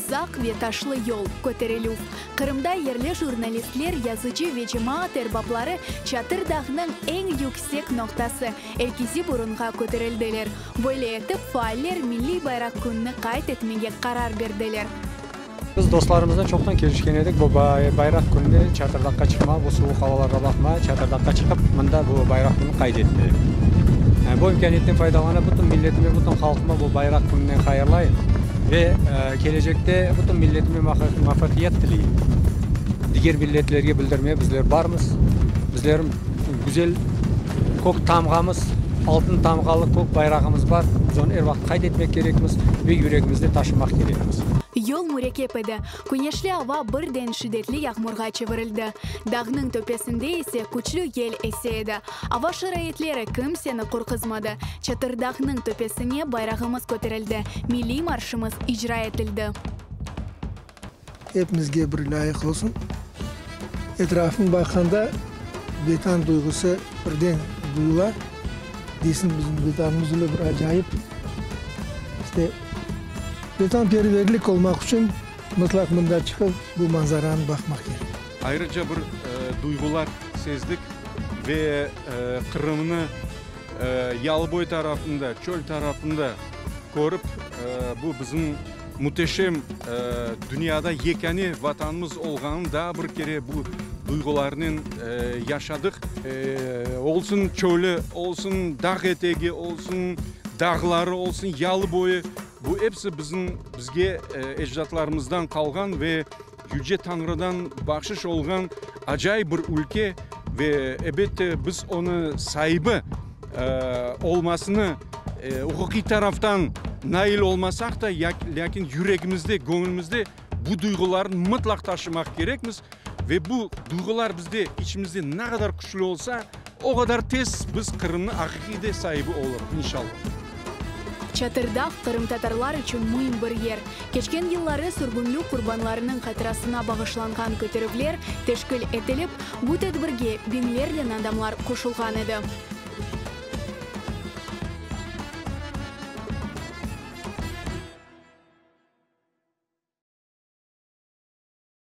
Uzaq ve taşlı yol, köterilüv. Qırımda yerli jurnalistler, yazıcı ve cemaat erbapları Çatır Dağnıñ eñ yüksek noqtası, Elkizi Burunğa köterildiler. Böyle etip, faaller Milliy bayraq kününi qayd etmege qarar berdiler. Biz dostlarımıznen çoqtan kelişken edik, bu bayraq kününe Çatırdağqa çıqmağa, bu suvuq avalarğa baqma, Çatırdağqa çıqıp, mında bu bayraq kününi qayd etmege. Bu imkâniyetten faydalanıp, bütün milletime, bütün halqıma bu bayraq kününen hayırlayım ve kelecekte bütün milletime muvafaqiyet tileyim. Diger milletlerge bildirmeye, bizler barmız, bizlerim güzel kök tamğamız, altın tamğalı kök bayrağımız bar, biz onı er vaqıt qayd etmek kerekmiz ve yüregimizde taşımaq kerekmiz. Yol mürekkep edi. Küneşli ava birden şiddetli yağmurğa çevirildi. Dağnıñ töpesinde ise küçlü yel ese edi. Ava şaraitleri kimseni qorquzmadı. Çatırdağnıñ töpesine bayrağımız köterildi, milliy marşımız icra etildi. Epimizge bir lâyıq olsun. Etrafıñ baqqanda Vetan duyğusı birden duyula. Deysiñ, bizim Vetanımız öyle bir acayip. İşte, vetanperverlik olmaq içün mıtlaq mında çıqıp bu manzaranı baqmaq kerek. Ayrıca bir duyğular sezdik ve Qırımnı yalıboy tarafında, çöl tarafında körip, bu bizim müteşem dünyada yekâne Vatanımız olğanını daa bir kere bu duyğularnen yaşadıq. Olsun çölü, olsun dağ etegi, olsun dağları, olsun yalı boyu, bu episi bizim, bizge ecdatlarımızdan qalğan ve Yüce Tañrıdan bahşış olğan acayip bir ülke ve, ebette, biz onı saibi olmasını uquqiy taraftan nail olmasaq da, lâkin yüregimizde, göñlümizde bu duyğularnı mıtlaq taşımaq kerekmiz ve bu duyğular bizde, içimizde ne qadar küçlü olsa, O qadar tez biz Qırımnıñ aqiqiy de saibi olurıq, inşallah. Çatırdağ, qırımtatarlar içün müim bir yer. Keçken yılları sürgünlik qurbanlarınıñ hatırasına bağışlanğan köterüvler teşkil etilip, bu tedbirge biñlernen adamlar qoşulğan edi.